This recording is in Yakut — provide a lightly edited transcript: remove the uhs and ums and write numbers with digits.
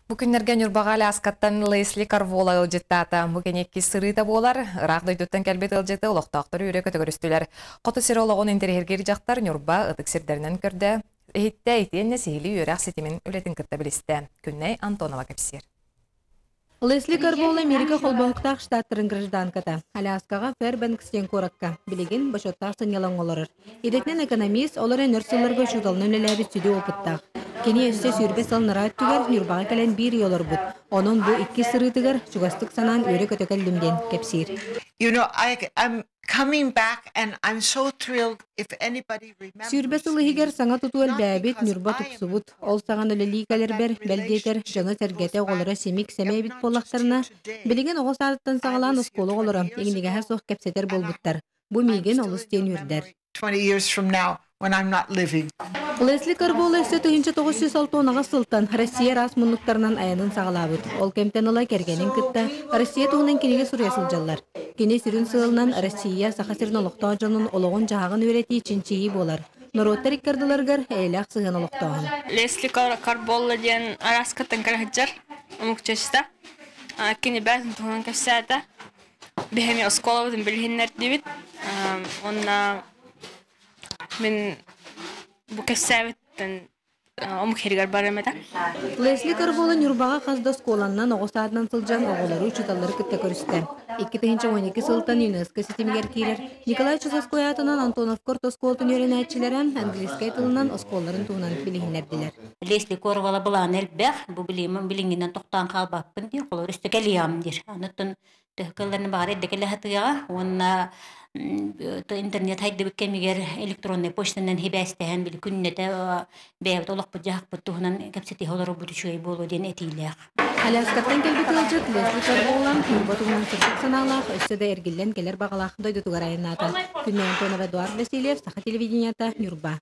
Бу күннэргэ Ньурбаҕа Аляскаттан Лесли Карвола ыалдьыттаата. Бу кини иккис сырыыта буолар. Ыраах дойдуттан кэлбит ыалдьыты олохтоохтор үөрэ көтөгөрүстүлэр. Хоту сир олоҕун интэриэһиргиир дьахтар Ньурба ытык сирдэринэн көрдө, иһиттэ, итиэннэ сиһилии үөрэх ситимин үлэтин кытта билистэ. Күннэй Антонова кэпсиир. Лесли Карвола Америка Холбоһуктаах Штаттарын гражданката. Аляскаҕа Фэрбэнкс диэн куоракка билигин бочуоттаах сынньалаҥ олорор. Идэтинэн экономист, ол эрэн өр сылларга учууталынан үлэлээбит сүдү опыттаах. Кини өссө 20 сыл анараа өттүгэр Ньурбаҕа кэлэн биир ый олорбут. Онон бу иккис сырыытыгар чугастык санаан үөрэ-көтө кэллим диэн кэпсиир. You know, I'm coming back and I'm so thrilled if anybody remembers 20 сыл иһигэр саҥа тутуу элбээбит, Ньурба тупсубут. Ол саҕана үлэлии кэлэрбэр, бэл диэтэр, дьоно-сэргэтэ, оҕолоро симик, сэмэй эбит буоллахтарына, билигин оҕо саадыттан саҕалаан оскуола оҕолоро иҥнигэһэ суох кэпсэтэр буолбуттар. Бу миигин олус диэн үөрдэр. 20 years from now when I'm not living. Лесли Карбола өссө 1968 сылтан Россия араас муннуктарынан айанын саҕалаабыт. Ол кэмтэн ыла кэргэнин кытта Россия туһунан кинигэ суруйа сылдьаллар. Кини сүрүн сыалынан Россия Саха сирин олохтоох дьонун олоҕун-дьаһаҕын үөрэтии чинчийии буолар. Норуоттар икки ардыларыгар эйэлээх сыһыан олохтооһун. Лесли Карболла диэн араас кыттан кэлэ сылдьар омук чачта. Кини бэйэтин туһунан кэпсээтэ. Биһиги оскуолабытын билиһиннэрдибит уонна мин бу кэпсээбиттэн омук иһигэр барыам этэ. Лесли Карбола Ньурбаҕа хас да оскуоланнан оҕо саадынан сылдьан оҕолору, учууталлары кытта көрүстэ. 2012 сылтан ЮНЕСКО ситимигэр киирэр Николай Чусовской аатынан Антоновка орто оскуолатын үөрэнээччилэрэ английскай тылынан оскуолаларын туһунан билиһиннэрдилэр. Лесли Корвала былаана элбэх, бу билиимин билиҥҥинэн тохтоон хаалбаппын диир, холобур өстө кэлиэҕим диир. Онуттан төһө кылларын баҕар эрдэ кэлэ сатыаҕа уонна интернет хайдыбыт кэмигэр электроннай почтанан сибээстэһэн били күннэтэ бэйэбит олохпут-дьаһахпыт туһунан кэпсэтиһэ олорорбут үчүгэй буолуо диэн этиилээх. Аляскаттан кэлбит ыалдьыт Лесли Карболан Ньурба туһунан сырдык санаалаах, өссө да эргиллэн кэлэр баҕалаах дойдутугар айаннаата. Күннэй Антонова, Эдуард Васильев, Саха телевидениета, Ньурба.